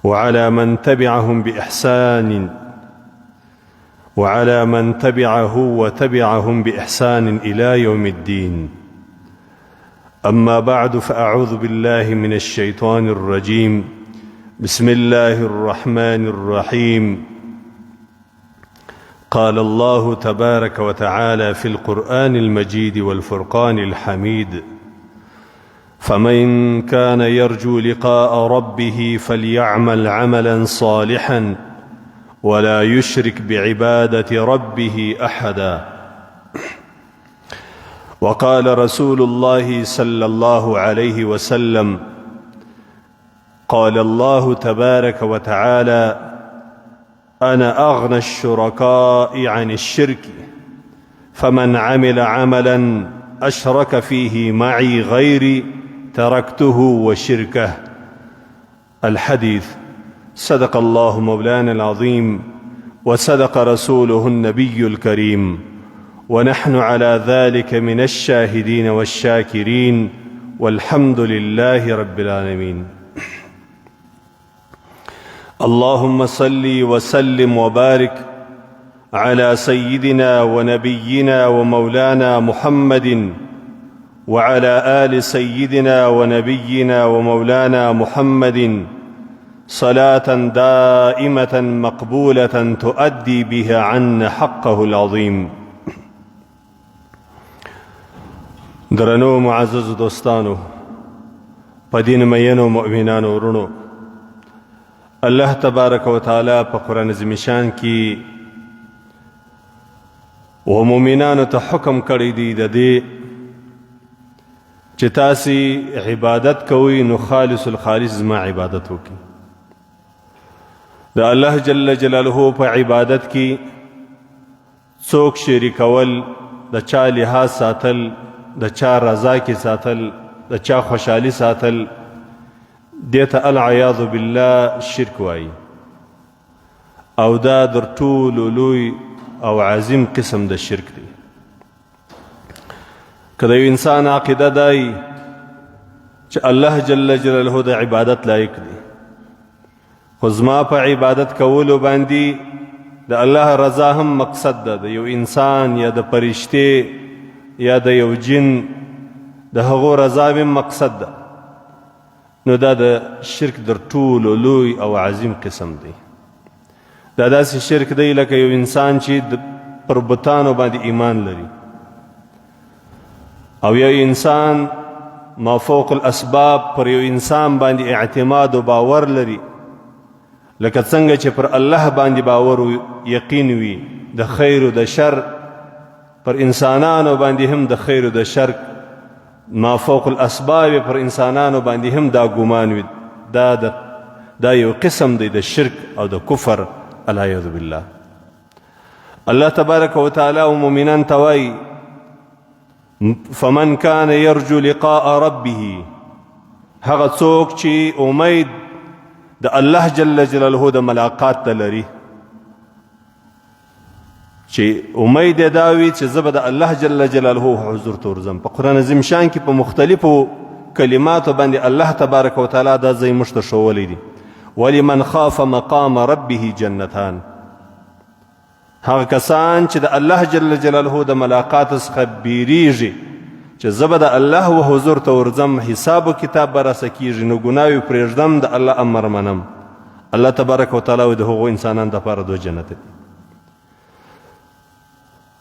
وعلى من تبعهم بإحسان وعلى من تبعه وتبعهم بإحسان إلى يوم الدين. أما بعد، فأعوذ بالله من الشيطان الرجيم. بسم الله الرحمن الرحيم. قال الله تبارك وتعالى في القرآن المجيد والفرقان الحميد: فمن كان يرجو لقاء ربه فليعمل عملا صالحا ولا يشرك بعبادة ربه أحدا. وقال رسول الله صلى الله عليه وسلم: قال الله تبارك وتعالى: أنا أغنى الشركاء عن الشرك، فمن عمل عملا أشرك فيه معي غيري تركته وشركه. الحديث. صدق الله مولانا العظيم، وصدق رسوله النبي الكريم، ونحن على ذلك من الشاهدين والشاكرين، والحمد لله رب العالمين. اللهم صل وسلم وبارك على سيدنا ونبينا ومولانا محمد وعلى آل سيدنا ونبينا ومولانا محمد، صلاة دائمة مقبولة تؤدي بها عنا حقه العظيم. درنو معزز دوستانو، په دین مینو مؤمنانو ورونو، الله تبارک وتعالی په قرآن عظیم شان کې و مؤمنانو ته حکم کړی دی د دې چې تاسو عبادت کوئ نو خالص الخالص زما عبادت وکړئ. د الله جل جلاله په عبادت کې څوک شریکول، د چا لحاظ ساتل، د چا رضا کې ساتل، د چا خوشحالي ساتل، دې ته العیاذ بالله شرک وایي، او دا در ټولو لوی او عظیم قسم د شرک دی. که د یو انسان عقیده دای چې الله جل جلاله د عبادت لایق دی، خو زما په عبادت کولو باندې د الله رضا هم مقصد ده، د یو انسان یا د پرشتې یا د یو جن د هغو رضا هم مقصد ده، نو دا د شرک در ټولو لوی او عظیم قسم دی. دا داسې شرک دی لکه یو انسان چې پر بتانو باندې ایمان لري، او یو انسان ما فوق الاسباب پر یو انسان باندې اعتماد او باور لري، لکه څنګه چې پر الله باندې باور او یقین وي د خیر او د شر، پر انسانانو باندې هم د خیر او د شر ما فوق الاسباب پر انسانانو باندې هم دا ګمان وي، دا یو قسم دی د شرک او د کفر، العیاذ بالله. الله تبارک وتعالی او مؤمنان ته وایي: فمن كان يرجو لقاء ربه، هغه څوک چې امید د الله جل جلاله د ملاقات ته لري، چې امید یې دا وي چې زه به د الله جل جلاله حضور ته ورځم. په قرآن عظیم شان کې په مختلفو کلماتو باندې الله تبارک وتعالی دا ځای موږ ته ښوولی دی: ولمن خاف مقام ربه جنتان. هغه کسان چې د الله جل جلاله د ملاقات څخه بیریږي چې زه به د الله و حضور ته ورځم، حساب و کتاب به راسه کېږي، نو ګناوې پرېږدم، د الله امر منم، الله تبارک وتعالی د هغو انسانانو دپاره دوه جنت دي.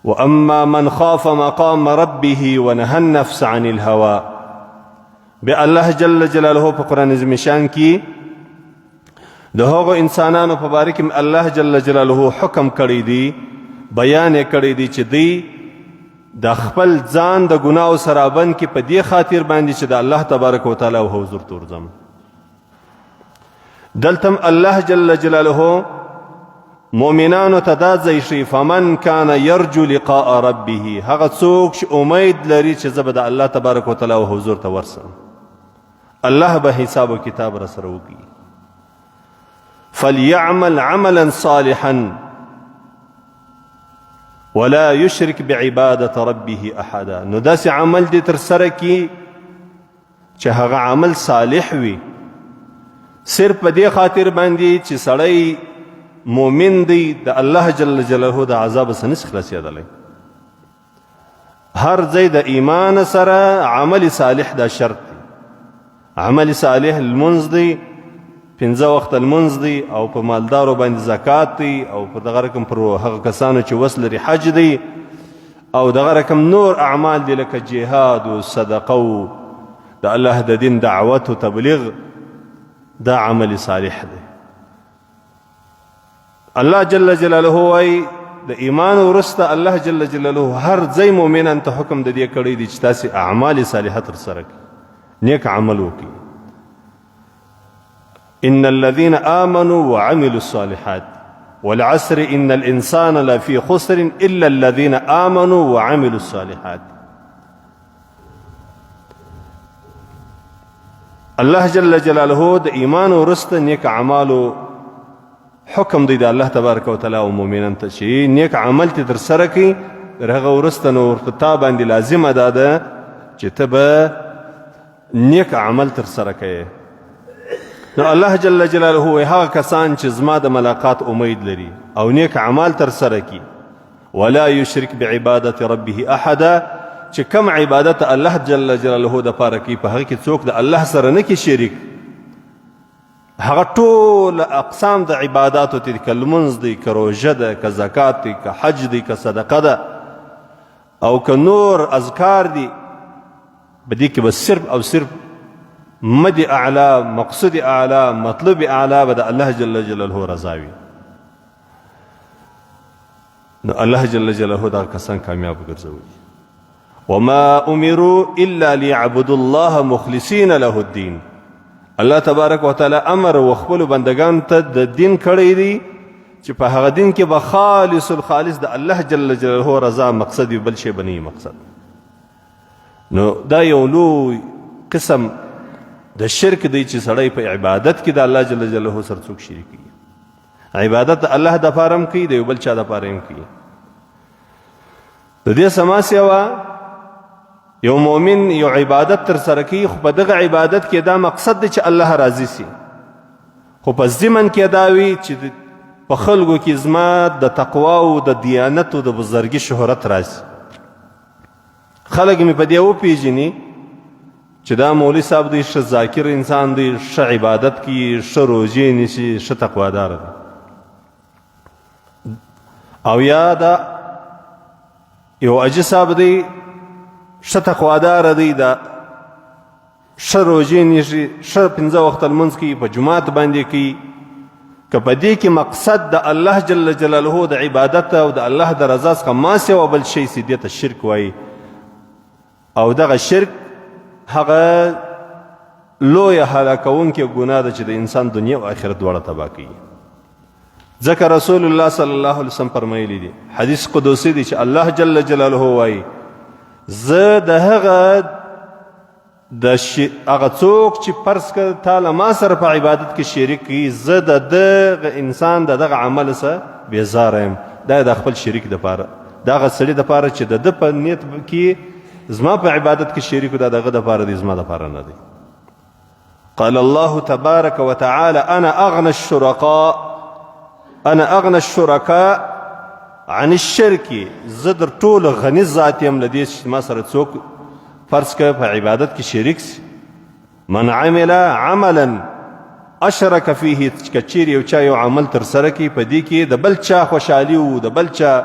واما من خاف مقام ربه ونهى النفس عن الهوى، بیا الله جل جلاله په قرآن عظیم شان کې د هغو انسانانو په باره کې الله جل جلاله حکم کړی دی، بیان یې کړی دی چې دی د خپل ځان د ګناو سره بند کې په دې خاطر باندې چې د الله تبارک وتعالی او حضور ته ورځم. دلتم الله جل جلاله مؤمنانو ته دا ځای ښیي: فمن کان یرجو لقاء ربه، هغه څوک چې امید لري چې زه به د الله تبارک وتعالی او حضور ته ورسم، الله به حساب او کتاب را سره وکړي، فليعمل عملا صالحا ولا يشرك بعبادة ربه أحدا. نو داسې عمل دې تر سره کی چې هغه عمل صالح وي. صرف په دې خاطر باندې چې سړی مؤمن دی، د الله جل جلاله د عذاب څخه نشي خلاصېدلی. هر ځای د ایمان سره عمل صالح دا شرط دی. عمل صالح لمونځ دی، پنځه وخته لمونځ دی، او په مالدارو باندې زکات دی، او په دغه رقم پر هغه کسانو چې وس لري حج دی، او دغه رقم نور اعمال دي لکه جهاد او صدقه او د الله د دین دعوت او تبلیغ، دا عمل صالح دی. الله جل جلاله وایي د ایمان ورسته الله جل جلاله هر ځای مؤمنان ته حکم د دې کړی دی چې تاسې اعمال صالحه ترسره کړئ، نیک عمل وکړئ. ان الذين آمنوا وعملوا الصالحات والعصر ان الانسان لفي خسر الا الذين آمنوا وعملوا الصالحات. الله جل جلاله د ایمان ورسته نیک اعمالو حکم دی د الله تبارک وتعالی او مؤمنان ته چې نیک عمل ته تر سره کړي. تر هغه وروسته نو ورته تا باندې لازمه ده ده چې ته به نیک عمل تر سره کوې. نو الله جل جلاله وایي هغه کسان چې زما د ملاقات امید لري او نیک عمل تر سره کړي، ولا یشرک بعبادت ربه احدا، چې کم عبادت الله جل جلاله د پاره کوي په هغه کې څوک د الله سره نه کې شریک، هغه ټول اقسام د عباداتو ته، که لمونځ دی، که روژه ده، که زکات دی، که حج دی، که صدقه ده، او که نور اذکار دي، په دې کې به صرف او صرف مد اعلی، مقصود اعلی، مطلب اعلی به د الله جل جلاله رضا وي. نو الله جل جلاله دا کسان کامیاب ګرځولي. وما امروا الا ليعبدوا الله مخلصين له الدين. الله تبارک وتعالى امر وخپل بندگان ته د دین کړی دی چې په هغه دین کې به خالص الخالص د الله جل جلاله رضا مقصد وي، بل شی به نه مقصد. نو دا یو لوی قسم د شرک دی چې سړی په عبادت کې د الله جل جلاله سره څوک شریک کوي. عبادت د الله د پاره هم کوي، د یو بل چا د پاره هم کوي. د دې سما سیوا یو مؤمن یو عبادت تر سره کوي، خو په دغه عبادت کې دا مقصد دی چې الله راضي سي، خو په ضمن کې دا وي چې په خلکو کې زما د تقوا او د دیانت او د بزرګي شهرت راشي، خلک مې په دې وپېژني چې دا مولوي صاحب دی، ښه ذاکر انسان دی، ښه عبادت کوي، ښه روژې نیسي، ښه تقوادار دی. او یا دا یو حاجي صاحب دی، ښه تقوادار دی، دا ښه روژې نیسي، ښه پنځه وخته لمونځ کوي، په جومات باندې کوي. که په دې کې مقصد د الله جل جلاله د عبادت او د الله د رضا څخه ما سوا بل شی سي، دې ته شرک وایي. او دغه شرک هغه لویه هلاکوونکې ګناه ده چې د انسان دنیا او آخرت دواړه تباه کوي. ځکه رسول الله صلی الله علیه وسلم فرمایلی دي، حدیث قدوسی دی چې الله جل جلاله وایي زه د هغه د هغه څوک چې فرض کړه تا له ما سره په عبادت کې شریک کوي، زه د دغه انسان د دغه عمل څخه بېزاره یم. دا د خپل شریک دپاره، د هغه سړي دپاره چې د ده په نیت کې زما په عبادت کې شریک، دا دغه دپاره دی، زما دپاره نه دی. قال الله تبارك وتعالى انا اغنى الشركاء، انا اغنى الشركاء عن الشرك. زه در ټولو غني ذات یم له دې چې ما سره څوک فرض کړه په عبادت کې شریک سي. من عمل عملا اشرک فيه، که چیرې یو چا یو عمل ترسره کړي، په دې کې د بل چا خوشحالي و، د بل چا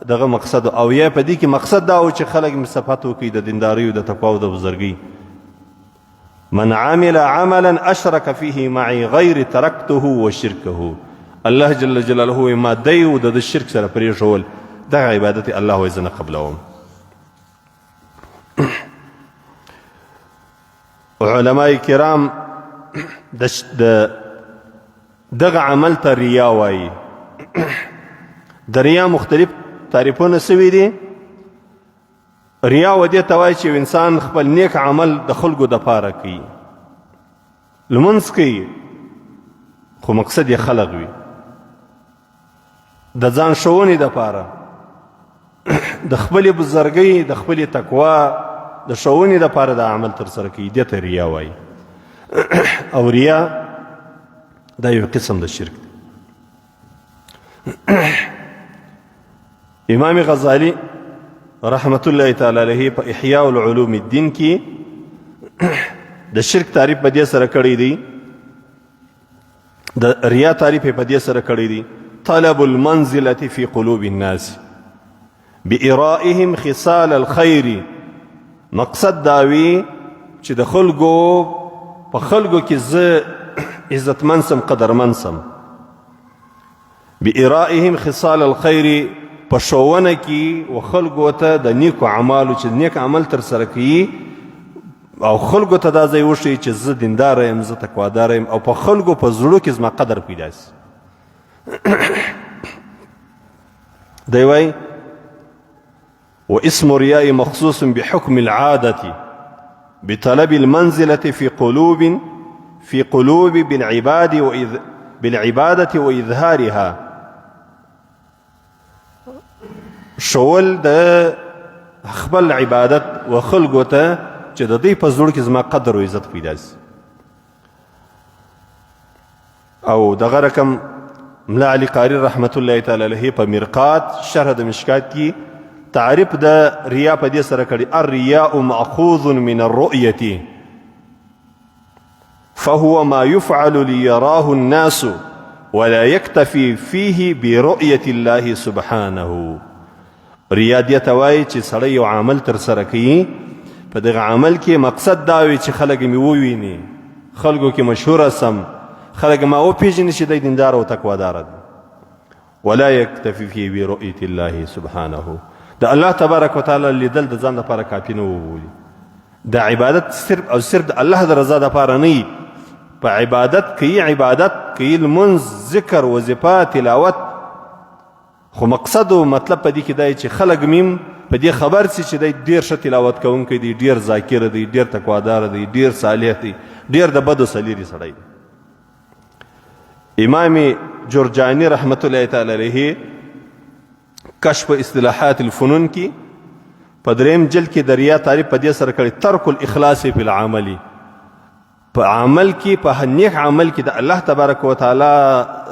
دغه مقصد، او یا په دې کې مقصد دا و چې خلک مې صفت وکړي د دیندارۍ او د تقوا او د بزرګۍ. من عمل عملا اشرك فيه معي غير تركته وشركه. الله جل جلاله ما دی او د شرک سره پرېښول، دغه عبادت الله وایي زه نه قبلوم. علماء کرام د دغه عمل ته ریا وایي. د ریا مختلف تعریفونه سوي دي. ریا و دې ته وایي چې یو انسان خپل نیک عمل د خلکو دپاره کوي، لمونځ کوي، خو مقصد یې خلق وي، د ځان ښوونې دپاره، د خپلې بزرګۍ، د خپلې تقوا د ښوونې دپاره دا عمل ترسره کوي، دې ته ریا وایي. او ریا دا یو قسم د شرک دی. امام غزالی رحمت الله تعالی علیه په احیاء العلوم الدین کې د شرک تعریف په دې سره کړی دی، د ریا تعریف په دې سره کړی دی: طلب المنزلة في قلوب الناس بإرائهم خصال الخير. مقصد داوي چې د خلکو په خلکو کې زه عزتمن سم، قدرمن سم. بإرائهم خصال الخير، په ښوونه کې و خلکو ته د نیکو اعمالو، چې نیک عمل تر سره کوي او خلکو ته دا ځای وښیي چې زه دیندار یم، زه تقوادار یم، او په خلکو په زړو کې زما قدر پیدا سي. دی وایي: واسم الرياء مخصوص بحكم العادة بطلب المنزلة في قلوب بالعباد وإذ بالعبادة وإظهارها. شول د خپل عبادت و خلکو ته چې د دوی په زړه کې زما قدر او عزت پیدا سي. او دغه رقم ملا علي قاری رحمت الله تعالی علیه په مرقات شرح د مشکات کې تعریف د ریا په دې سره کړی: الرياء مأخوذ من الرؤية، فهو ما يفعل ليراه الناس ولا يكتفي فيه برؤية الله سبحانه. ریا دې ته وایي چې سړی یو عمل تر سره کوي، په دغه عمل کې مقصد دا وي چې خلک مې وویني، خلکو کې مشهور سم، خلک ما وپیژني چې دی دیندار او تقوادار دی. ولا يكتفي فيه برؤية الله سبحانه، د الله تبارک وتعالی لیدل د ځان لپاره کافي نه وبولي. د عبادت صرف او صرف د الله د رضا لپاره نه، په عبادت کې عبادت کې لمونځ، ذکر، وظیفه، تلاوت، خو مقصد او مطلب په دې کې دی چې خلک میم په دې خبر سي چې دی ډیر ښه تلاوت کوونکی دی، ډیر ذاکر دی، ډیر تقوادار دی، ډیر صالح دی، ډیر د بدو سلیری سړی دی. امام جرجانی رحمت الله تعالی علیه کشف اصطلاحات الفنون کې په دریم جلد کې د ریا تعریف په دې سره کړی: ترک الاخلاص فی العمل. په عمل کې، په نیک عمل کې د الله تبارک وتعالی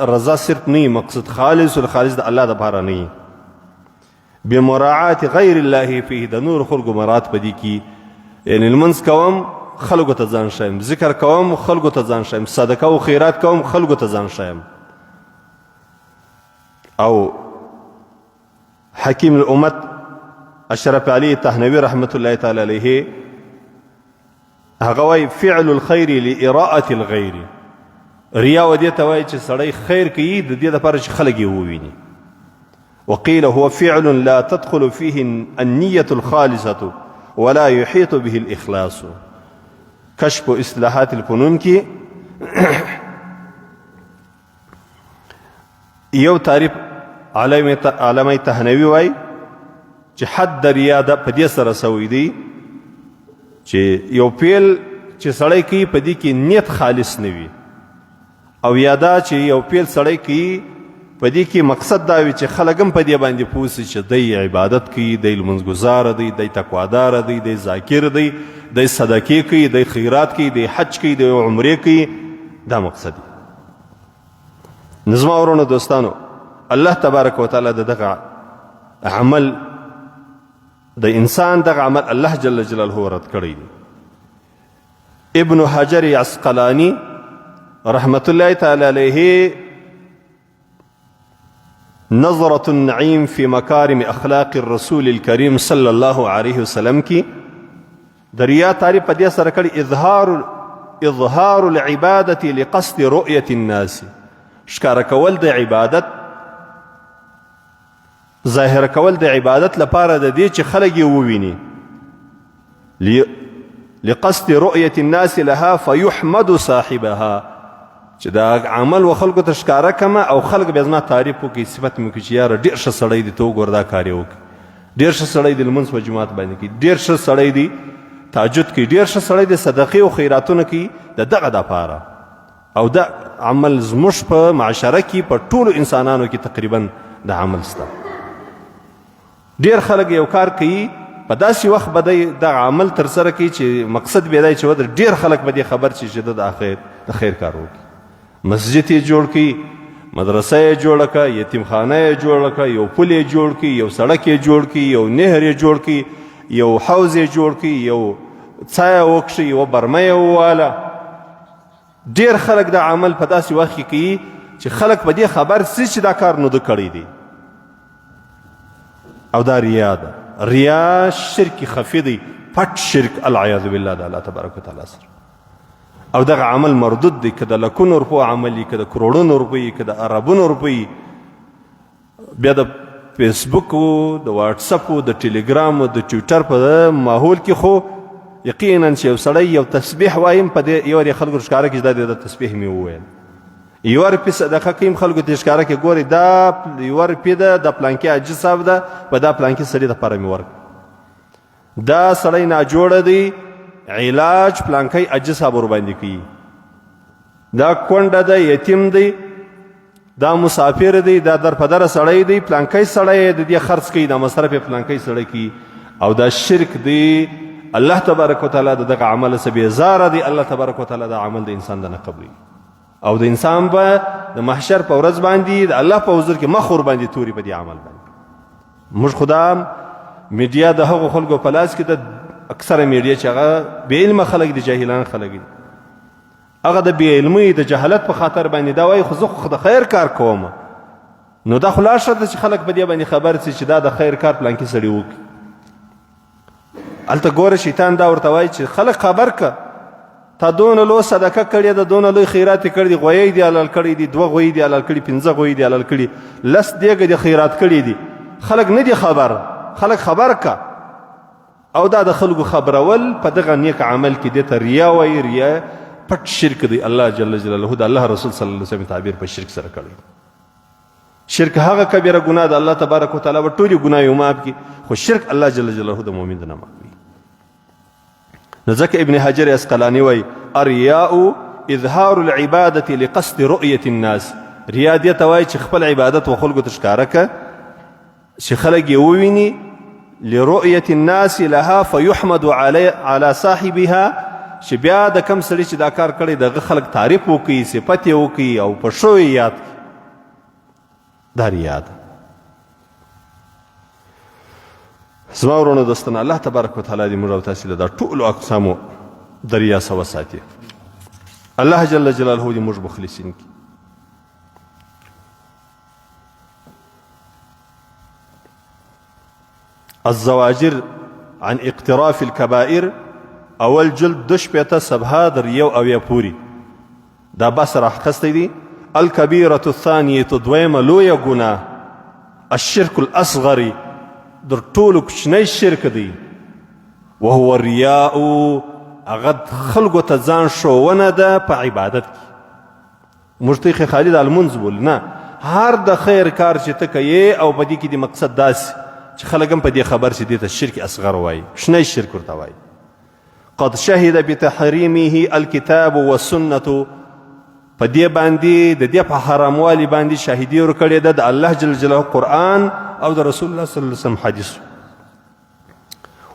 رضا صرف نه مقصد، خالص الخالص د الله لپاره نه، بمراعات غیر الله فيه، د نور خلکو مراعات پدې کې. یعنی لمونځ کوم، خلکو ته ځان ښیم، ذکر کوم، خلکو ته ځان ښیم، صدقه او خیرات کوم، خلکو ته ځان ښیم. او حکیم الامت اشرف علي تهنوي رحمت الله تعالی علیه هغه وایي: فعل الخير لإراءة الغير. ریا و دې ته وایي چې سړی خیر کوي د دې لپاره چې خلک یې وویني. وقيل هو فعل لا تدخل فيه النية الخالصة ولا يحيط به الإخلاص. کشف اصلاحات الفنون کې یو تعریف علامه تهنوي وای چې حد د ریا د په دې سره سوی دی چې یو پیل چې سړی کوي، په دې کې نیت خالص نه وي، او یا دا چې یو پیل سړی کوي، په دې کې مقصد دا وي چې خلک هم په دې باندې پوه سي چې دی عبادت کوي، دی لمونځګزار دی، دی تقوادار دی، دی ذاکر دی، دی صدقې کوي، دی خیرات کوي، دی حج کوي، دی عمرې کوي. دا مقصد دی. نو زما ورونو دوستانو، الله تبارک وتعالی د دغه عمل، د انسان دغه عمل الله جل جلاله رد کړی دی. ابن حجر عسقلانی رحمت الله تعالی علیه نظرة النعيم في مكارم اخلاق الرسول الكريم صلى الله عليه وسلم کې د ریا تعریف په دې سره کړی: اظهار العبادة لقصد رؤية الناس. ښکاره کول د عبادت، ظاهر کول د عبادت لپاره د دې چې خلک یې وویني، لقصد رؤية الناس لها فيحمد صاحبها، چې دا عمل و خلکو ته ښکاره کمه او خلک بیا زما تعریف وکړي، صفت مې وکړي چې یاره ډېر ښه سړی دی، ته وګوره دا کار یې وکړي، ډېر ښه سړی دی، لمونځ په جومات باندې کوي، ډېر ښه سړی دی، تهجد کوي، ډېر ښه سړی دی، صدقې او خیراتونه کوي، د دغه دپاره. او دا عمل زموږ په معاشره کې په ټولو انسانانو کې تقریبا د عمل سته. ډېر خلک یو کار کوي، په داسې وخت به دی دغه عمل ترسره کوي چې مقصد به دی چې ودر ډېر خلک به دې خبر شي چې د خیر کار وکړي. مسجد یې جوړ کړي، مدرسه یې جوړه کړه، یتیمخانه یې جوړه کړه، یو پل یې جوړ کړي، یو سړک یې جوړ کړي، یو نهر یې جوړ کړي، یو حوض یې جوړ کړي، یو څاه یې وکښي، یوه برمه یې وواله. ډېر خلک دا عمل په داسې وخت کې کوي چې خلک په دې خبر سي چې دا کار نو ده کړی دی، او دا ریا ده. ریا شرک خفي دی، پټ شرک العیاذ بالله د الله تبارک وتعالی سره. او دغه عمل مردود دی، که د لکونو روپو عمل که د کروړونو روپۍ، که د اربونو روپۍ. بیا د فیسبوک او د واتساپ او د ټلګرام او د ټویټر په ماحول کې خو یقینا چې یو سړی یو تسبیح وایم په دې یو د خلکو ښکاره کې دا د تسبیح مې وویل، یو روپۍ صدقه کوم خلکو ته ښکاره کې ګوري دا یو روپۍ ده د پلانکي حاجي صاحب ده، په دا پلانکي سړي دپاره مې ورکړه، دا سړی ناجوړه دی علاج پلانکی حاجي صاحب ورباندې کوي، دا کونډه ده یتیم دی، دا مسافر دی، دا در په در سړی دی، پلانکی سړی د دې خرڅ کوي، دا مصرف یې پلانکی سړی کوي، او دا شرک دی. الله تبارک وتعالی د دغه عمل څخه بیزاره دی. الله تبارک وتعالی دا عمل د انسان د نه قبلوي، او د انسان به د محشر په ورځ باندې د الله په حضور کې مخ ورباندې توري په دې عمل باندې. موږ خدا میډیا د هغو خلکو په لاس کې د اکثره میډیا چې هغه بې علمه خلک دي، جاهلان خلک دي، هغه د بې علمۍ د جهالت په خاطر باندې دا وایي خو زه خو د خیر کار کوم. نو دا خو لا ښه ده چې خلک په دې باندې خبر سي چې دا د خیر کار پلانکي سړي وکړي. هلته ګوره شیطان دا ورته وایي چې خلک خبر که تا دونه لو صدقه کړې ده، دونه لوی خیرات یې کړی دی، غویی دې حلال کړی دي، دوه غویی دې حلال کړي، پنځه غویی دې حلال کړي، لس دیګه دې خیرات کړي دي، خلک نه دي خبر، خلک خبر که. او دا د خلکو خبرول په دغه نیک عمل کې دې ته ریا وایي. ریا پټ شرک دی. الله جل جلاله د الله رسول صلی الله علیه وسلم تعبیر په شرک سره کړی. شرک هغه کبیره ګناه ده، الله تبارک وتعالی به ټولې ګناوې معاف کړي، خو شرک الله جل جلاله د مؤمن د نه معافوي. نو ځکه ابن حجر عسقلاني وایي الریاء اظهار العبادة لقصد رؤية الناس. ریا دې ته وایي چې خپل عبادت و خلکو ته ښکاره که چې خلک یې وویني، لرؤية الناس لها فيحمد على صاحبها، چې بیا د کم سړي چې دا کار کړی دغه خلک تعریف وکړي، صفت یې وکړي او په ښو یې یاد کړي. دا ریا ده. زما وروڼو دوستانو، الله تبارک وتعالی دې موږ او تاسې له دا ټولو اقسامو د ریا څخه وساتي. الله جل جلاله دې موږ مخلصین کړي. الزواجر عن اقتراف الكبائر، اول جلد 62 صفحه در 71 پوري دا بس راخستی دی. الكبيرة الثانية، دویمه لویه ګناه الشرك الاصغر، در ټولو کوچنی شرک دی، وهو الریاء، هغه خلکو ته ځان ښوونه ده په عبادت کې. موږ ته خو خالي د لمونځ بولو نه، هر د خیر کار چې ته کوې او په دې کې د مقصد داسې چې خلک هم په دې خبر شي، دې ته شرک اصغر وایي، کوچنی شرک ورته وایي. قد شهد بتحریمه الكتاب والسنة، په دې باندې د دې په حراموالي باندې شاهدي ورکړې ده د الله جل جلاله قرآن او د رسول الله صلی الله علیه وسلم حدیث.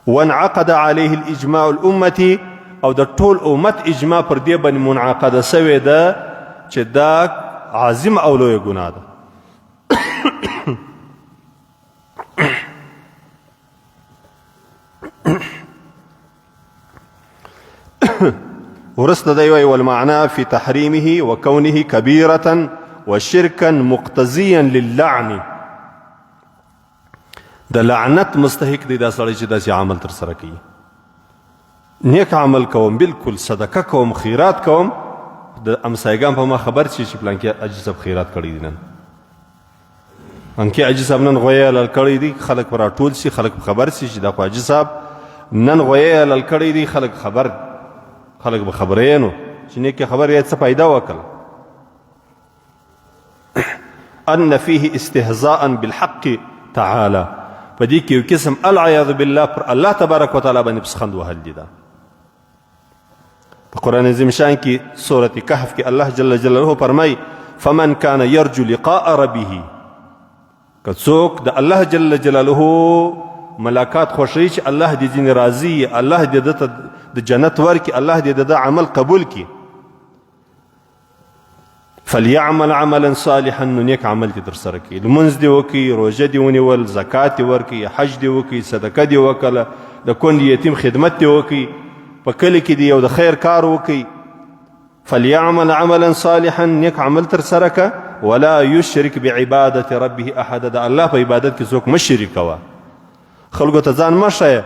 وانعقد عليه الاجماع الامه، او د ټول امت اجماع پر دې باندې منعقده سوې ده چې دا عظیم او لویه ګناه ده. ورسته دی وایي والمعنى في تحريمه وكونه كبيرة وشركا مقتزيا للعن، د لعنت مستحق دی دا سړی چې داسې عمل تر سره کوي. نیک عمل کوم، بالکل صدقه کوم، خیرات کوم، د امسایګان په ما خبر شي چې پلانکي حاجي صاحب خیرات کړی دی، نن پلانکي حاجي صاحب نن غویی حلال کړی دی، خلک پر راټول شي، خلک خبر شي چې دا خو حاجي صاحب نن غویی حلال کړی دی، خلک خبر، خلک به خبرې نو چې نیکې خبرې یې څه پیدا وکړه. ان فيه استهزاء بالحق تعالى، په دې کې یو قسم العیاذ بالله پر الله تبارک وتعالی باندې پسخند وهل دي. ده په قرآن عظیم شان کې سورة کهف کې الله جل جلاله فرمایي فمن كان يرجو لقاء ربه، که څوک د الله جل جلاله ملاقات خوښوي چې الله دې ځینې راضي، الله دې ده ته د جنت ورکړي، الله دې د ده عمل قبول کړي، فليعمل عملا صالحا، نو نیک عمل دې ترسره کړي، لمونځ دې وکړي، روژه دې ونیول، زکات دې ورکړي، حج دې وکړي، صدقه دې وکړه، د کونډې یتیم خدمت دې وکړي، په کلي کې دې یو د خیر کار وکړي. فليعمل عملا صالحا، نیک عمل ترسره که، ولا یشرک بعبادت ربه احد، د الله په عبادت کې څوک مه شریکوه. خلکو ته ځان مه ښیه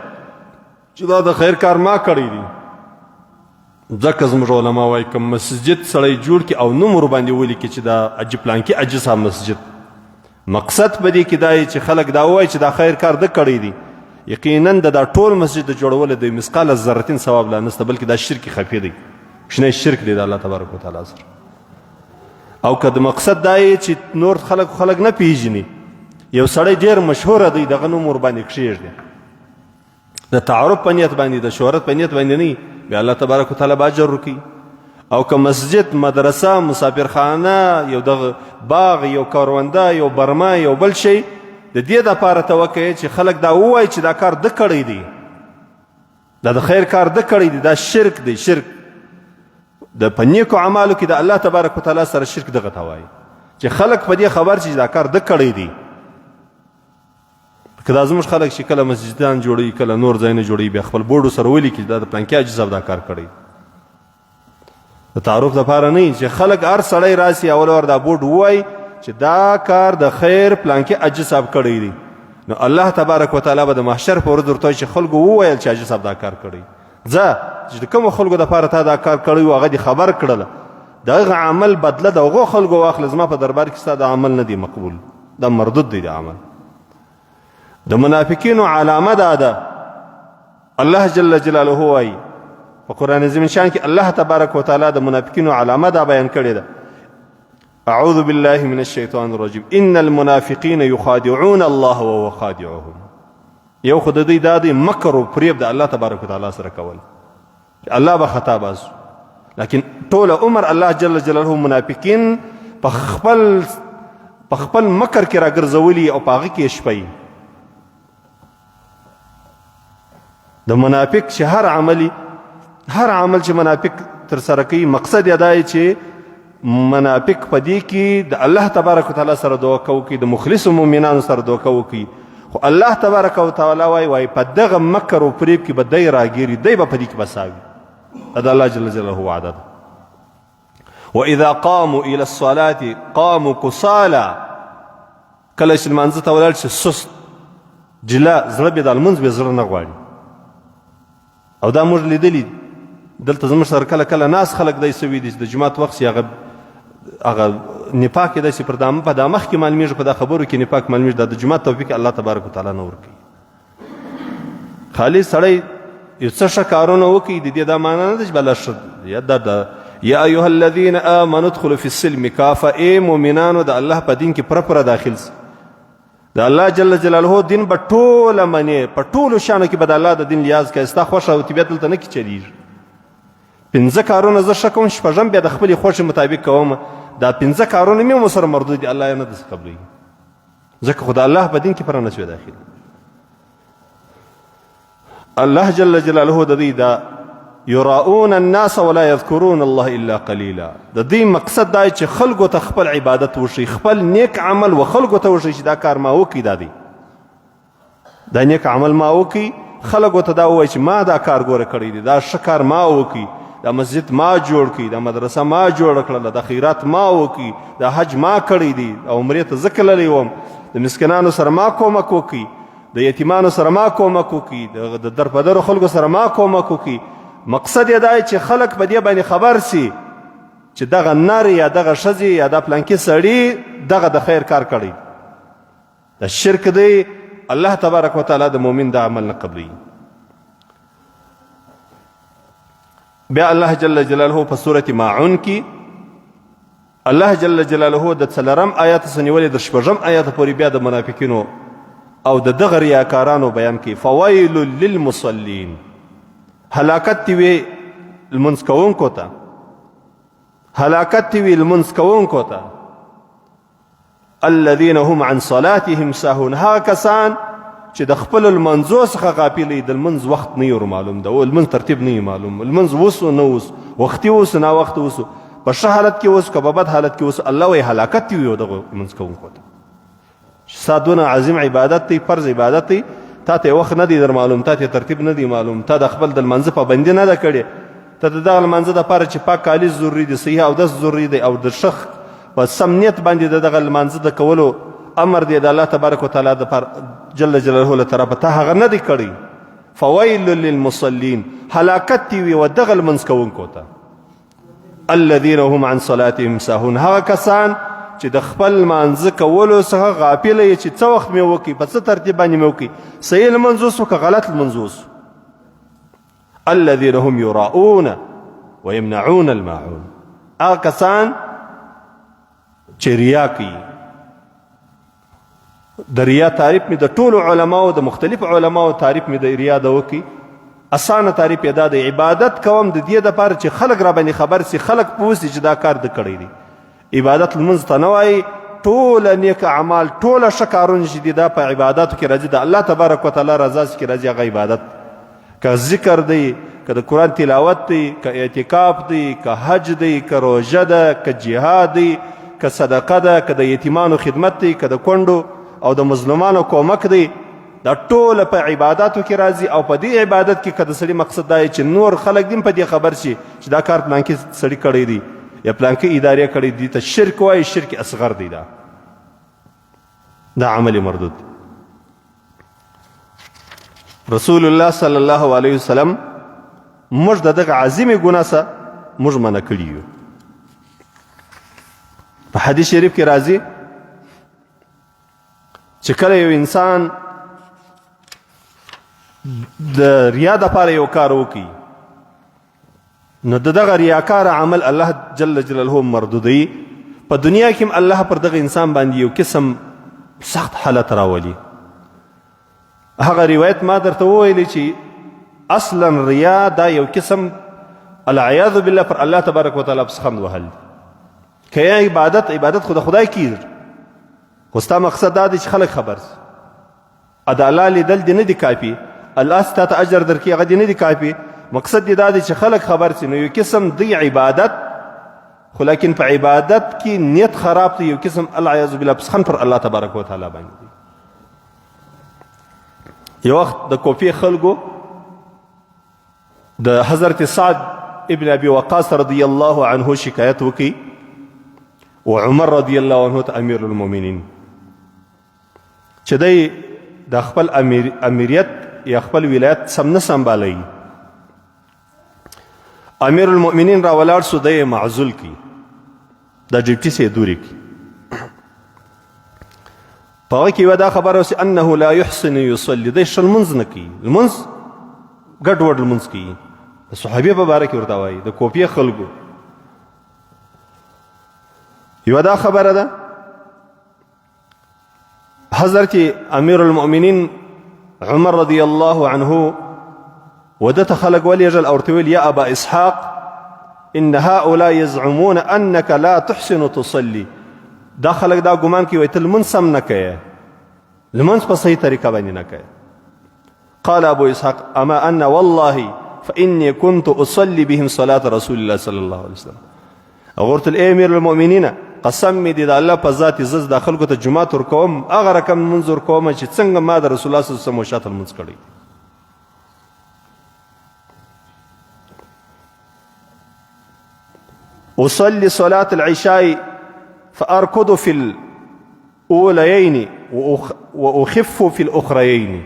چې دا د خیر کار ما کړی دی. ځکه زموږ علما وایي که مسجد سړی جوړ کړي او نوم ورباندې ولیکي چې دا حاجي پلانکي حاجي صاحب مسجد، مقصد په دې کې دا چې خلک دا وایي چې دا خیر کار ده کړی دی، یقینا د دا ټول مسجد د جوړولو د مثقال ذرتین ثواب لا نشته، بلکې دا شرک خفي دی، کوچنی شرک دی د الله تبارک وتعالی سره. او که د مقصد دا یې چې نور خلک خلک نه پیژني، یو سړی ډیر مشهور دی، دغه نوم ورباندې کښېږدي، د تعارف په نیت باندې، د شهرت په نیت باندې نه، بیا الله تبارک وتعالی به اجر ورکوي. او که مسجد، مدرسه، مسافرخانه، یو دغه باغ، یو کرونده، یو برمه، یو بل شی د دې دپاره ته وکړې چې خلک دا ووایي چې دا کار ده کړی دی، دا د خیر کار ده کړی دی، دا شرک دی. شرک د په نیکو اعمالو کې د الله تبارک وتعالی سره شرک دغه ته وایي چې خلک په دې خبر چې دا کار ده کړی دی. که دا زموږ خلک چې کله مسجدان جوړوي، کله نور ځایونه جوړوي، بیا خپل بورډو سره ولیکي دا د پلانکي حاجي صاحب دا کار کړی، د تعارف دپاره نه، چې خلک هر سړی راسي اول ور دا بورډ ووایي چې دا کار د خیر پلانکي حاجي صاحب کړی دی، نو الله تبارک وتعالی به د محشر په ورځ ورته چې خلکو وویل چې حاجي صاحب دا کار کړی، ځه چې د کومو خلکو دپاره تا دا کار کړی و هغه دې خبر کړله، د هغه عمل بدله د هغو خلکو واخله، زما په دربار کې ستا دا عمل نه دی مقبول، دا مردود دی. د عمل د منافقینو علامه دا ده. الله جل جلاله وایي په قرآن عظیم شان کې، الله تبارک وتعالی د منافقینو علامه دا بیان کړې ده. اعوذ بالله من الشیطان الرجیم، ان المنافقین یخادعون الله وهو خادعهم. یو خو د دوی دا دی مکر او فریب د الله تبارک وتعالی سره کول، الله به خطا باسو، لیکن ټول عمر الله جل جلاله منافقین په خپل مکر کې راګرځولي او په هغه کې شپي. د منافق چې هر عملی، هر عمل چې منافق تر سره کوي، مقصد یې دا دی چې منافق په دې کې د الله تبارک وتعالی سره دوکه وکړي، د مخلصو مؤمنانو سره دوکه وکړي. خو الله تبارک وتعالی وایي، وایي په دغه مکر او فریب کې به دی راګیري، دی به په دې کې بساوي. دا د الله جل جلاله وعده ده. واذا قاموا الى الصلاه قاموا كسالى، کله چې لمانځه ته ولاړ شي سست جلا، زړه به د لمونځ به زړه نه غواړي. او دا موږ لیدلي دلته زموږ سره کله کله ناس خلک دی سوي دي چې د جومات وخت سي هغه هغه نفاق یې داسې پر دامه په دا مخ کې معلومیږي، په دا خبرو کې نفاق معلومیږي. دا د جومات توفیق الله تبارک وتعالی نه ورکوي. خالي سړی یو څه ښه کارونه وکړي، د دې دا معنا نه ده چې بله ښه یا دا ده. یا ایها الذین آمنوا ادخلوا فی السلم کافه، ای مؤمنانو د الله په دین کې پوره پوره داخل سئ. د الله جل جلاله دین به ټوله منې، په ټولو شیانو کې به د الله د دین لیاز کوي. ستا خوښه او طبیعت دلته نه کې چلیږي. پنځه کارونه زه ښه کوم، شپږم بیا د خپلې خوښې مطابق کوم، دا پنځه کارونه مې هم سره مردود دي، الله یې نه داسې قبلوي، ځکه خو د الله په دین کې پوره نه شوې داخل. الله جل جلاله د دې دا یراؤون الناس ولا یذکرون الله الا قلیلا، د دې مقصد دا چې خلکو ته خپل عبادت وشي، خپل نیک عمل و خلکو ته وشي چې دا کار ما وکړي، دا دی دا نیک عمل ما وکړي، خلکو ته دا ووایي چې ما دا کار ګوره کړی دی، دا ښه کار ما وکړي، دا مسجد ما جوړ کړي، دا مدرسه ما جوړه کړله، دا خیرات ما وکړي، دا حج ما کړی دی، او عمرې ته زه تللی وم، د مسکینانو سره ما کومک وکړي، د یتیمانو سره ما کومک وکړي، د درپدرو خلکو سره ما کومک وکړي. مقصد یې دا چې خلک په دې باندې خبر سي چې دغه نر یا دغه ښځې یا دا پلانکي سړي دغه د خیر کار کړی، دا شرک دی. الله تبارک وتعالی د مؤمن دا عمل نه قبلوي. بیا الله جل جلاله په سورة ماعون کې الله جل جلاله د څلورم آیات څخه نیولې د شپږم آیات پورې بیا د منافقینو او د دغه ریاکارانو بیان کوي. فویل للمصلین، هلاکت دی وي لمونځ کوونکو ته، هلاکت دی وي لمونځ کوونکو ته، الذين هم عن صلاتهم ساهون، هغه کسان چې د خپل لمانځو څخه غافل دي، د لمونځ وخت نه ور معلوم ده، او لمونځ ترتیب نه معلوم، لمونځ وسو نه وسو، وختي وسو نا وخت وسو، په ښه حالت کې اوس که په بد حالت کې اوس، الله وایي هلاکت وي دغه لمونځ کوونکو ته. چې ستا دونه عظیم عبادت دی، فرض عبادت دی، تا ته وخت نه دی در معلوم، تا ته ترتیب نه دی معلوم، تا د خپل د لمانځه پابندي نه ده کړې، ته د دغه لمانځه دپاره چې پاک کالي ضروري دي، صحیح اودس ضروري دی، او د ښه په سم نیت باندې د دغه لمانځه د کولو امر دی د الله تبارک وتعالی د پر جل جلاله له طرفه، تا هغه نه دی کړی. فویل للمصلین، هلاکت دی وي و دغه لمونځ کوونکو ته. الذين هم عن صلاتهم ساهون، هغه کسان چې د خپل مانځه کولو څخه غافل یې، چې څه وخت مې وکړي، په څه ترتیب باندې مې وکړي، صحیح لمونځ وسو که غلط لمونځ وسو. الذين هم يراؤون ويمنعون الماعون، هغه کسان چې ریا کوي. د ریا تعریف می د ټولو علماو، د مختلفو علماو تعریف می د ریا د وکي. اسانه تعریف یې دا دی، عبادت کوم د دې دپاره چې خلک را باندې خبر سي، خلک پوه سي چې دا کار د کړی دی. عبادت لمونځ ته نه وایي، ټوله نیک اعمال، ټوله ښه کارونه چې دي، دا په عباداتو کې راځي، د الله تبارک وتعالی رضا کې راځي. هغه عبادت که ذکر دی، که د قرآن تلاوت دی، که اعتکاف دی، که حج دی، که روژه ده، که جهاد دی، که صدقه ده، که د یتیمانو خدمت دی، که د کونډو او د مظلومانو کومک دی، دا ټول په عباداتو کې راځي. او په دې عبادت کې که د سړي مقصد دا چې نور خلک دې په دې خبر شي چې دا کار پلانکي سړي کړی دی یا پلانکي ادارې کړی دی، ته شرک وایي، شرک اصغر دی، دا دا عمل مردود. رسول الله صلی الله علیه وسلم موږ د دغه عظیمې ګناه څخه موږ منع کړي یو. په حدیث شریف کې راځي چې کله یو انسان د ریا دپاره یو کار وکړي، نو د دغه ریاکار عمل الله جل جلاله مردودوي. په دنیا کې هم الله پر دغه انسان باندې یو قسم سخت حالت راولي. هغه روایت ما درته وویل چې اصلا ریا دا یو قسم العیاذ بالله پر الله تبارک وتعالی پسخند وهل دي. که عبادت، عبادت خو د خدای کیږي، خو ستا مقصد دا دی چې خلک خبر سي. د الله لیدل دې نه دي کافي، الله ستا ته اجر درکړي هغه دې نه دي کافي، مقصد دې دا دی چې خلک خبر سي. نو یو قسم دی عبادت، خو لیکن په عبادت کې نیت خراب دی، یو قسم العیاذ بالله پسخن پر الله تبارک وتعالی باندې دی. یو وخت د کوفې خلکو د حضرت سعد ابن ابي وقاص رضی الله عنه شکایت وکي او عمر رضی الله عنه ته، امیر المؤمنین، چې دی د خپل امیریت یا خپل ولایت سم نه سمبالوي. امیر المؤمنین را ولاړ سو، دی معزول کی، د ډیوټي سه دوري کی. په هغه کې یوه دا خبره وسي انه لا يحسن يصلي، دی ښه لمونځ نه کوي، لمونځ ګډوډ لمونځ کوي. د صحابې په باره کې ورته وایي د کوفې خلکو. یوه دا خبره ده، حضرت امیر المؤمنین عمر رضی الله عنه ودته خلق ولېږل او ورته ویل: یا ابا اسحاق، ان هؤلاء يزعمون انك لا تحسن تصلي. دا خلک دا ګمان کوي، ته لمونځ سم نه کوې، لمونځ په صحیح طریقه باندې نه کوې. قال ابو اسحاق: اما انا والله فاني كنت اصلي بهم صلاه رسول الله صلى الله عليه وسلم. ورته ای امیر المؤمنین، قسم مې دی د الله په ذات، زه د خلکو ته جماعت ورکوم، هغه رقم لمونځ ورکوم چې څنګه ما د رسول الله صلی الله علیه وسلم شاته لمونځ کړی. أصلي صلاة العشاء فأركض في الأوليين وأخف في الأخريين،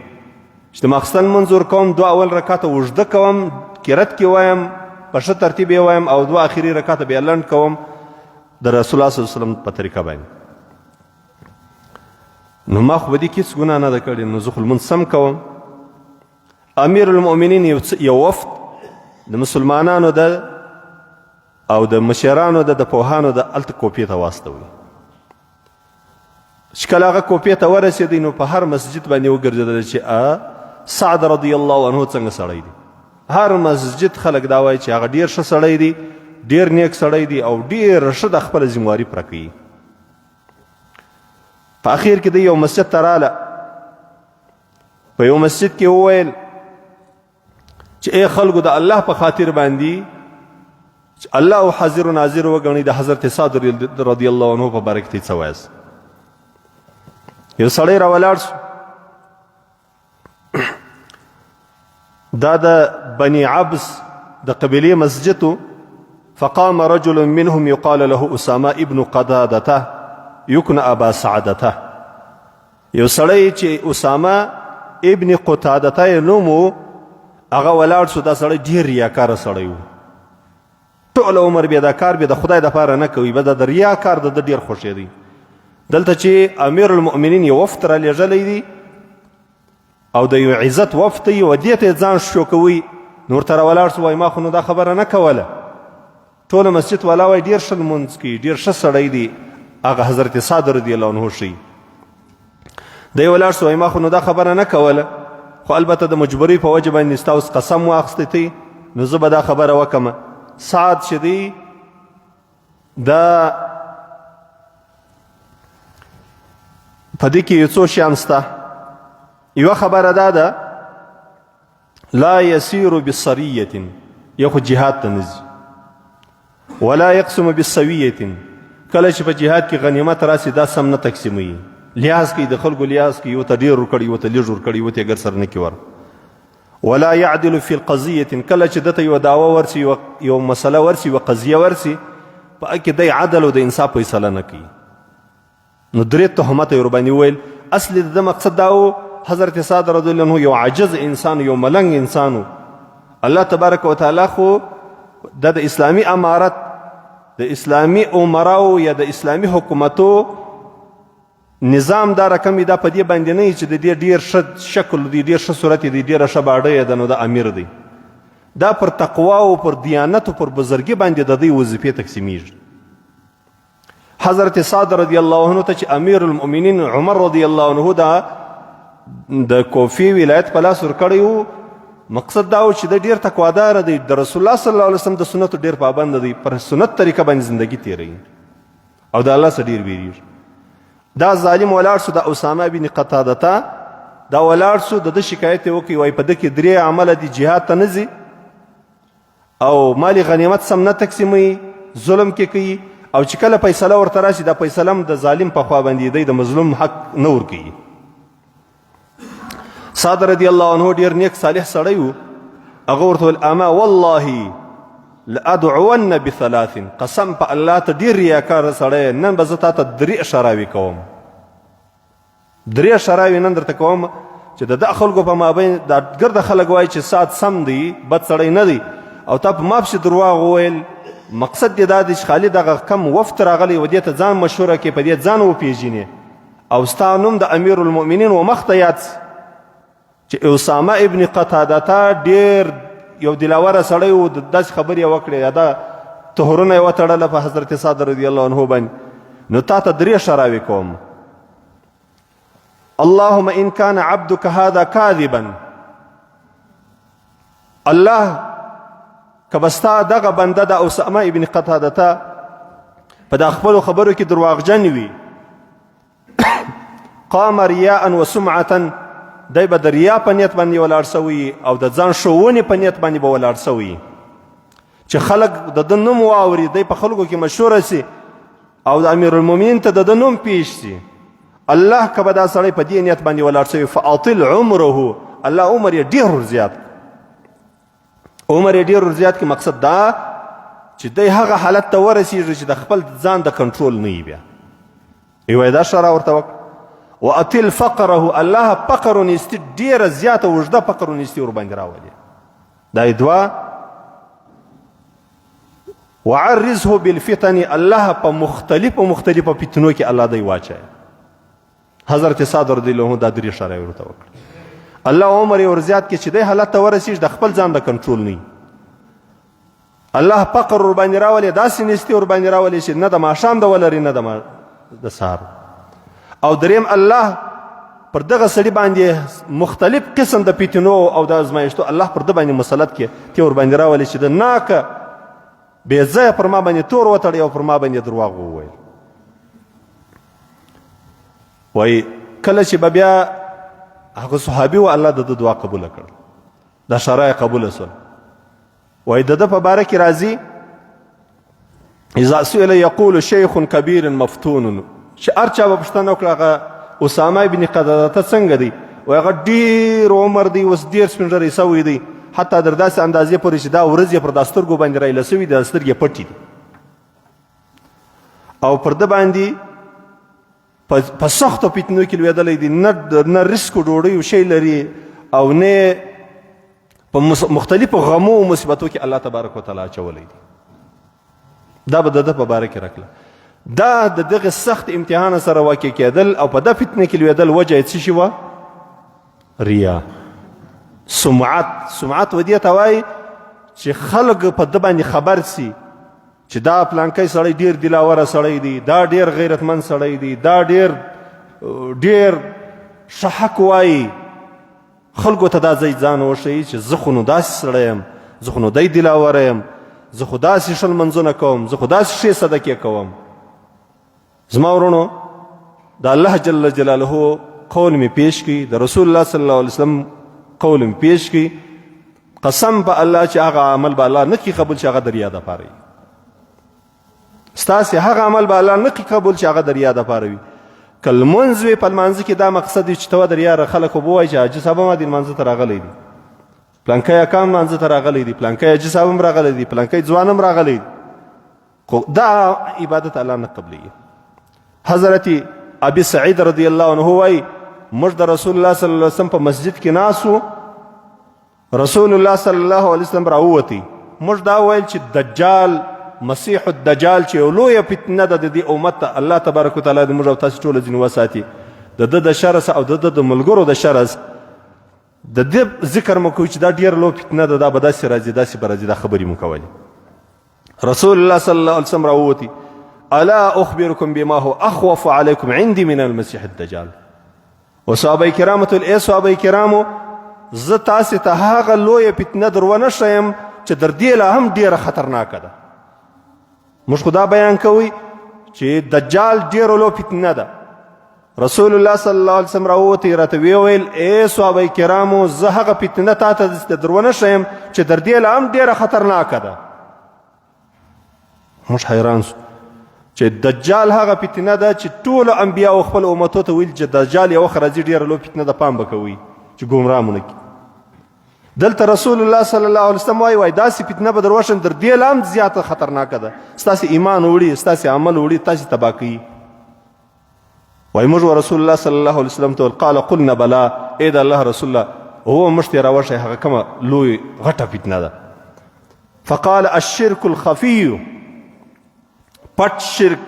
چې د ماخستن لمونځ ورکوم، دوه اول رکعته اوږده کوم، قرت کې وایم، په ښه ترتیب یې وایم، او دوه اخري رکعته بیا لنډ کوم د رسول الله صلی الله علیه وسلم په طریقه باندې. نو ما خو به دې کې هېڅ ګناه نه ده کړې، نو زه خو لمونځ سم کوم. امیر المؤمنین یو وفد د مسلمانانو د او د مشرانو د پوهانو د هلته کوفې ته واستوي. چې کله هغه کوفې ته ورسېدی، نو په هر مسجد باندې وګرځېدل چې سعد رضی الله عنه څنګه سړی دی. هر مسجد خلک دا وایي چې هغه ډیر ښه سړی دی، ډیر نیک سړی دی، او ډیر ښه د خپله ذمواري پوره کوي. په اخیر کې دی یو مسجد ته راله، په یو مسجد کې وویل چې ای خلکو، د الله په خاطر باندې چې الله او حاضر و ناظر وګڼي، د حضرت سعد رضی الله عنه په باره کې ته څه وایاست؟ یو سړی راولاړ سو، دا د بني عبس د قبیلې مسجد. فقام رجل منهم يقال له اسامه ابن قتاده يكن ابا سعدته. یو سړی چې اسامه ابن قتاده یې نوم و، هغه ولاړ سو. دا سړی ډېر ریاکاره سړی و، ټول عمر بیا دا کار بیا د خدای دپاره نه کوي، بس د ریا کار د ده ډېر خوښېدی. دلته چې امیر المؤمنین یو وفد را لېږلی دی او د یو عزت وفد دی او دې ته ځان شو کوي، نو ورته راولاړ سو، وایي ما خو نو دا خبره نه کوله. ټول مسجد والا وایي ډېر ښه لمونځ کوي، ډېر ښه سړی دی. هغه حضرت سعد رضی الله عنه ښیي. دی ولاړ سو، وایي ما خو نو دا خبره نه کوله، خو البته د مجبورۍ په وجه باندې ستا اوس قسم واخیستی دی، نو زه به دا خبره وکړم. سعد چې دی دا په دې کې یو څو شیان سته. یوه خبره دا ده، لا یسیر بسریه، یو خو جهاد ته نه ځي، ولا یقسم بسویه، کله چې په جهاد کې غنیمت راسي دا سم نه تقسیموي، لحاظ کوي، د خلکو لحاظ کوي، یو ته ډېر ورکړي، یو ته لږ ورکړي، یو ته یې ګر سره نه کړي ور. ولا يعدل في القضيه، کله چې دته یو داوا ورسي، یو مسله ورسي، یو قضیه ورسي، په کې دی عدل او د انصاف فیصله نه کوي. نو درې تهمت یې ورباندې وویل. اصلي د ده مقصد دا و، حضرت سعد رضی الله عنه یو عاجز انسان، یو ملنګ انسان و. الله تبارک وتعالی خو د اسلامي امارت، د اسلامي امراو یا د اسلامي حکومتو نظام دا رقم دا په دې باندې نه چې د دې ډیر ښه شکل دی، ډیر ښه صورت دی، ډیره ښه باډۍ ده، نو د امیر دی. دا پر تقوا او پر دیانت او پر بزرګي باندې د دې وظیفې تقسیمیږي. حضرت سعد رضی الله عنه ته چې امیر المؤمنین عمر رضی الله عنه دا د کوفی ولایت په لاس ورکړی وو، مقصد دا و چې د ډیر تقوادار دی، د رسول الله صلی الله علیه وسلم د سنتو ډیر پابند دی، پر سنت طریقه باندې زندگی تیروي او د الله څخه ډیر ویریږي. دا ظالم ولاړ سو، د اسامه بن قتاده ته دا ولاړ سو، د ده شکایت یې وکړي، وایي په ده کې درې عمله دي، جهاد ته نه ځي او مال غنیمت سم نه تقسیموي، ظلم کې کوي، او چې کله فیصله ورته راشي دا فیصله هم د ظالم په خوا باندې دی، د مظلوم حق نه ورکوي. سعد رضی الله عنه ډیر نیک صالح سړی و، هغه ورته ویل اما والله لادعون بثلاث، قسم په الله ته ډیر ریاکار سړی، نن به زه تا ته درې شراوي کوم، درې شراوي نن درته کوم چې د د خلکو په مابین دا ګرده خلک وایي چې سعد سم دی، بد سړی نه دی، او تا په ما پسې درواغ وویل. مقصد دې دا دی چې خالي دغه کم وفد راغلی و دې ته ځان مشهوره کړې، په دې ځان وپېژنې او ستا نوم د امیر المؤمنین و مخ ته یاد چې اسامه ابن قتاده ته ډیر یو دلاوره سړی و، د داسې خبرې یې وکړې، یا دا تهرونه یې وتړله په حضرت سعد رضی الله عنه باندې. نو تا ته درې شراوې کوم. اللهم ان كان عبدك هذا كاذبا، الله که به ستا دغه بنده د اسامه ابن قتاده ته په دا خپلو خبرو کې درواغجن وي، قام ریاء و سمعه، دی به د ریا په نیت باندې ولاړ سوی او د ځان ښوونې په نیت باندې به ولاړ سوی چې خلک د ده نوم واوري، دی په خلکو کې مشهور سي او د امیر المؤمنین ته د ده نوم پیش سي. الله که به دا سړی په دې نیت باندې ولاړ سوی، فاطل عمره، الله عمر یې ډېر ورزیات، عمر یې ډېر ورزیات کې. مقصد دا چې دی هغه حالت ته ورسیږي چې د خپل ځان د کنټرول نه وي. بیا یوه دا شرع ورته وکړه، واطل فقره، الله فقر نیستی ډېره زیاته اوږده فقر نیستی ورباندې راولي. دا یې دوه. وعرضه بالفتن، الله په مختلفو مختلفو فتنو کې الله دی واچوي. حضرت سعد رضی الله عنه دا درې شرایط ورته وکړه. الله عمر یې ورزیات کې چې دی حالت ته ورسیږي د خپل ځان د کنټرول نه، الله فقر ور باندې راولي، داسې نیستي ور باندې راولي چې نه د ماښام د ولري نه د سهار. او دریم الله پر دغه سړي باندې مختلف قسم د فتنو او د ازمایښتو الله پر ده باندې مسلط کړي، تی ور باندې راولي چې د ناکه بې ځایه پر ما باندې تور وتړي او پر ما باندې درواغ وویل. وایي کله چې به بیا هغه صحابي و، الله د ده دعا قبوله کړه، دا شرایع قبوله سول. وایي د ده په باره کې راځي اذا سئل یقول شیخ کبیر مفتون، چې هر چا به پوښتنه وکړه هغه اسامه ابن قتاده ته څنګه دی، وایي هغه ډېر عمر دی، اوس ډېر سپین ږیری سوی دی، حتی در داسې اندازې پورې چې دا ورځ یې پر دا سترګو باندې رایله سوي دي، دا سترګې پټې دي، او پر ده باندې په سختو فتنو کې لوېدلی دی، نه رزق ډوډۍ او شی لري، او نه په مختلفو غمو او مصیبتو کې الله تبارک وتعالی اچولی دی. دا به د ده په باره کې راکړه. دا د دغه سخت امتحان سره واقع کېدل او په دا فتنه کې لوېدل وجه یې څه شي وه؟ ریا، سمعت. سمعت و دې ته وایي چې خلک په ده باندې خبر سي چې دا پلانکی سړی ډیر دلاوره سړی دی، دا ډیر غیرتمن سړی دی، دا ډیر ډیر ښه حق وایي. خلکو ته دا ځای ځان وښیي چې زه خو نو داسې سړی یم، زه خو نو دی دلاوره یم، زه خو داسې ښه لمونځونه کوم، زه خو داسې ښې صدقې کوم. زما وروڼو، د الله جل جلاله قول می پیش کی، د رسول الله صلی الله علیه وسلم قول می پیش کی، قسم په الله چې هغه عمل به الله نه کی قبول چې هغه د ریا دپاره وي. ستاسې هغه عمل به الله نه کی قبول چې هغه د ریا دپاره وي. که لمونځ وي، په لمانځه کې دا مقصد وي چې ته د ریا خلک خو به وایي چې حاجي صاحب هم دې لمانځه ته راغلی دی، پلانکی اکا هم لمانځه ته راغلی دی، پلانکی حاجي صاحب هم راغلی دی، پلانکی ځوان هم راغلی دی، خو دا عبادت الله نه قبلېږي. حضرت ابي سعید رضی الله عنه وایي موږ د رسول الله صلی الله علیه وسلم په مسجد کې ناست وو، رسول الله صلی الله علیه وسلم راووتی، موږ دا ویل چې دجال، مسیح الدجال چې یو لویه فتنه ده د دې امت ته، الله تبارک وتعالی دې موږ او تاسې ټوله ځینې وساتي د ده د شر او د ده د ملګرو د شر. د دې ذکر مو کوي چې دا ډېره لویه فتنه ده، دا به داسې راځي، داسې به راځي، دا خبرې مو کولې. رسول الله صلی الله علیه وسلم راووتی، الا اخبركم بما هو اخوف عليكم عندي من المسيح الدجال. او صحابه کرامو ته، ای صحابه کرامو، زه تاسې ته هغه لویه فتنه در ونه ښیم چې در دې لا هم ډېره خطرناکه ده. موږ خو دا بیان کوي چې دجال ډېره لویه فتنه ده. رسول الله صلی الله علیه وسلم راووتی، راته ویې ویل، ای صحابه کرامو، زه هغه فتنه تا ته در ونه ښیم چې در دې لا هم ډېره خطرناکه ده. موږ حیران سو چې دجال هغه فتنه ده چې ټولو انبیاو خپل امتو ته ویل چې دجال یو وخت راځي، ډېره لویه فتنه ده، پام به کوئ چې ګمراه مو نه کړي. دلته رسول الله صلی الله علیه وسلم وایي، وایي داسې فتنه به در وښیم در دې لا هم زیاته خطرناکه ده، ستاسې ایمان وړي، ستاسې عمل وړي، تاسې تباه کوي. وایي موږ رسول الله صلی الله علیه وسلم ته قال قلنا بلا، ای د الله رسول الله، هو موږ ته راوښیه هغه کومه لوی غټه فتنه ده. فقال الشرك الخفي، پټ شرک،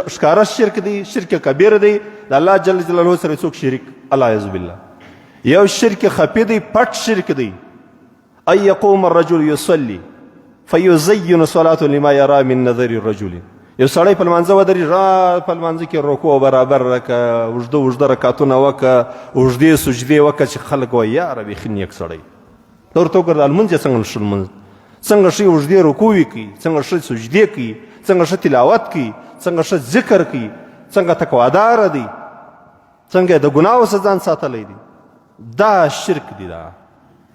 ښکاره شرک دی، شرک کبیر دی، د الله جل جلاله سره څوک شریک، الله اعوذ بالله. یو شرک خفي دی، پټ شرک دی، ان يقوم الرجل يصلي فيزين صلاة لما يرى من نظر الرجل. یو سړی په لمانځه ودرېږي، را په لمانځه کې رکوع برابر رکه، اوږده اوږده رکعتونه وکړه، اوږدې سجدې وکړه، چې خلک وایي یاره بیخي نیک سړی. ته ورته وګوره لمونځ یې څنګه ښه لمونځ، څنګه ښې اوږدې رکوع کوي، څنګه ښه سجدې کوي، څنګه ښه تلاوت کوي، څنګه ښه ذکر کوي، څنګه تقوادار دی، څنګه د ګناو څخه ځان ساتلی دی. دا شرک دی. دا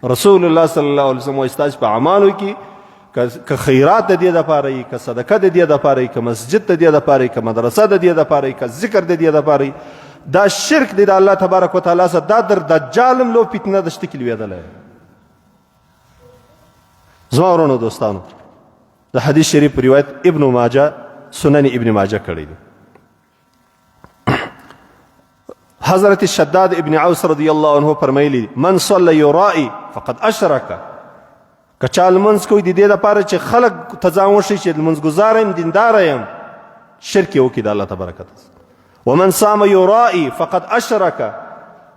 رسول الله صلی الله علیه وسلم وایي ستاسو په اعمالو کې که خیرات د دې دپاره وي، که صدقه د دې دپاره وي، که مسجد د دې دپاره وي، که مدرسه د دې دپاره وي، که ذکر د دې دپاره وي، دا شرک دی د الله تبارک وتعالی سره. دا در دجال هم لو فتنه د شته کې لوېدلی. زما وروڼو دوستانو، د حدیث شریف روایت ابن ماجه، سنن ابن ماجه کړی دی. حضرت شداد ابن عوس رضی الله عنه فرمایلی، من صلى يرائي فقد اشرك. که چا لمونځ کوي د دې لپاره چې خلک ته ځان وښیي چې لمونځ ګزار یم، دیندار یم، شرک یې وکړي د الله تبارک وتعالی. ومن صام يرائي فقد اشرك.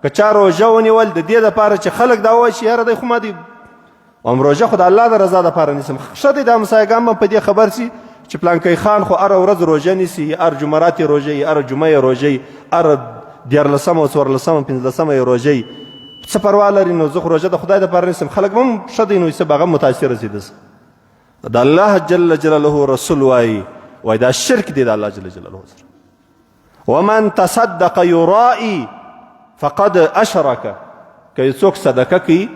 که چا روژه ونیول د دې لپاره چې خلک دا ووایي چې یاره دی خو ما دی هم روژه خو د الله د رضا دپاره نیسم، ښه دی د همسایګان به په دې خبر سي چې پلانکی خان خو هره ورځ روژه نیسي، هر جمعرات یې روژه وي، هره جمعه یې روژه وي، هره دیارلسمه او څوارلسمه پنځلسمه یې روژه وي، څه پروا لري، نو زه خو روژه د خدای دپاره نیسم، خلک به هم ښه دی نو څه به هغه متاثره سي. داسې د الله جل جلاله رسول وایي، وایي دا شرک دی د الله جل جلاله سره. ومن تصدق يرائي فقد اشرك. که څوک صدقه کوي،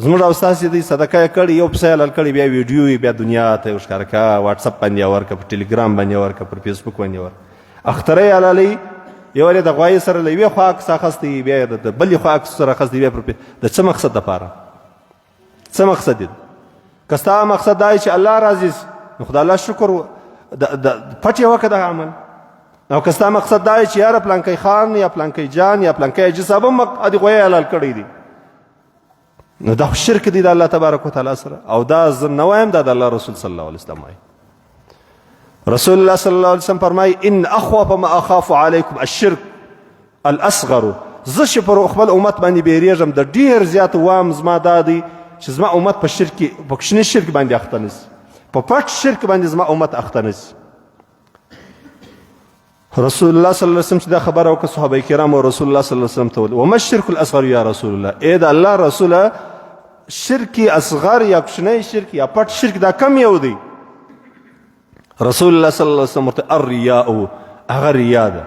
زموږ او ستاسې دی صدقه یې کړې، یو پسه یې حلال کړی، بیا ویډیو یې بیا دنیا ته یې ورښکاره که، واټساپ باندې یې ورکړه، په ټیلیګرام باندې یې ورکړه، پر فیسبوک باندې یې ورکړه. اختره یې حلالوي، یو وار یې د غوایي سره له یوې خوا عکس اخیستی، بیا یې د بلې خوا عکس سره اخیستی، بیا پر د څه مقصد دپاره؟ څه مقصد دی؟ که ستا مقصد دا چې الله راضي سي نو خدای الله شکر د پټ یې وکړه دغه عمل. او که ستا مقصد دا چې یاره پلانکی خان یا پلانکی جان یا پلانکی حاجي صاحب هم دې غویی حلال کړی دی، نو دا خو شرک دی د الله تبارک وتعالی سره. او دا زه نه وایم، دا د الله رسول صلی الله علیه وسلم وایي. رسول الله صلی الله علیه وسلم فرمایي ان اخوف ما اخاف علیکم الشرک الاصغر. زه چې پر خپل امت باندې بیریږم د ډیر زیات وام زما دا دی چې زما امت په شرک، په کوچني شرک باندې اخته نه سي، په پټ شرک باندې زما امت اخته نه سي. رسول الله صلی الله علیه وسلم چې دا خبره وکړه صحابه کرام او رسول الله صلی الله علیه وسلم ته وویل وما الشرک الاصغر یا رسول الله، ای د الله رسوله شرک اصغر یا کوچنی شرک یا پټ شرک دا کم یو دی؟ رسول الله صلی الله علیه وسلم ورته الریاء، هغه ریا ده.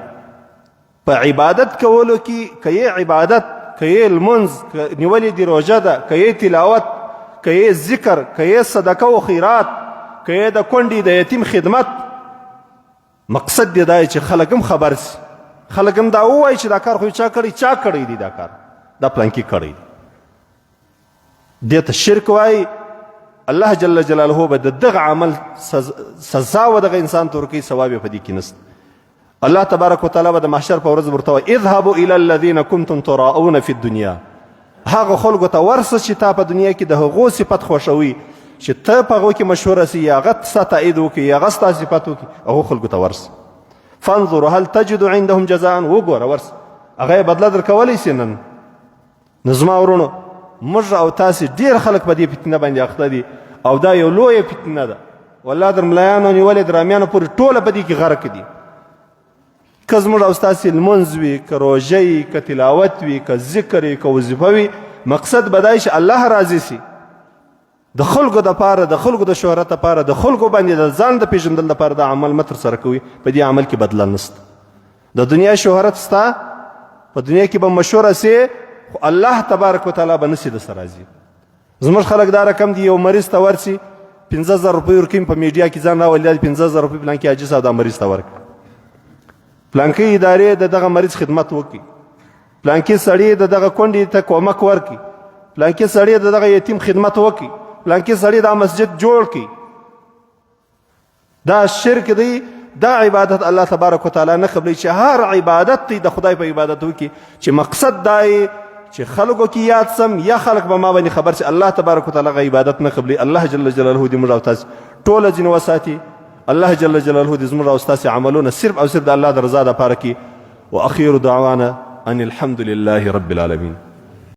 په عبادت کولو کې که یې عبادت، که یې لمونځ، که نیولې دي روژه ده، که یې تلاوت، که یې ذکر، که یې صدقه او خیرات، که یې د کونډې د یتیم خدمت، مقصد دې دا چې خلک هم خبر سي، خلک هم دا ووایي چې دا کار خو چا کړی، چا کړی دی دا کار، دا پلانکي کړی دی، دې ته شرک وایي. الله جل جلاله به د دغه عمل سزا و دغه انسان ته ورکوي، ثواب یې په دې کې نشته. الله تبارک وتعالی به د محشر په ورځ ورته وایي اذهبوا الى الذين كنتم تراؤون في الدنيا، هغه خلکو ته ورسه چې تا په دنیا کې د هغو صفت خوښوي چې ته په هغو کې مشهوره سي، یا هغه ستا تایید وکړي، یا هغه ستا صفت وکړي، هغو خلکو ته ورسه. فانظر هل تجد عندهم جزاء، وګوره ورسه هغه یې بدله درکولی سي نن. نو زما وروڼو، موږ او تاسې ډېر خلک په دې فتنه باندې اخته دي او دا یو لویه فتنه ده. والله در ملایانو نیولې در امیانو پورې ټوله په دې کې غرق دي. که زموږ او ستاسې لمونځ وي، که روژه وي، که تلاوت وي، که ذکر وي، که وظیفه وي، مقصد به دا چې الله راضي سي، د خلکو دپاره، د خلکو د شهرت دپاره، د خلکو باندې د ځان د پېژندل دپاره دا عمل مه ترسره کوئ. په دې عمل کې بدله نشته. د دنیا شهرت ستا، په دنیا کې به مشهوره سي، خو الله تبارک وتعالی به نسي درسره راضي. زموږ خلک دا رقم دي، یو مریض ته ورسي 5000 روپۍ ورکوي، په میډیا کې ځان راولي، دا 5000 روپۍ پلانکي حاجي صاحب دا مریض ته ورکړي، پلانکي ادارې د دغه مریض خدمت وکړي، پلانکي سړي د دغه کونډې ته کومک ورکړي، پلانکي سړي د دغه یتیم خدمت وکړي، پلانکي سړي دا مسجد جوړ کړي. دا شرک دی، دا عبادت الله تبارک وتعالی نه قبلوي. چې هر عبادت دی د خدای په عبادت وکړي چې مقصد دا چې خلکو کې یاد سم یا خلک به ما باندې خبر شي، الله تبارک وتعالی غ عبادت نه قبلوي. الله جل جلاله دې موږ او تاسو ټوله ځینې وساتي. الله جل جلاله دې زموږ او ستاسو عملونه صرف او صرف د الله د رضا لپاره کړي. واخير دعوانا ان الحمد لله رب العالمين.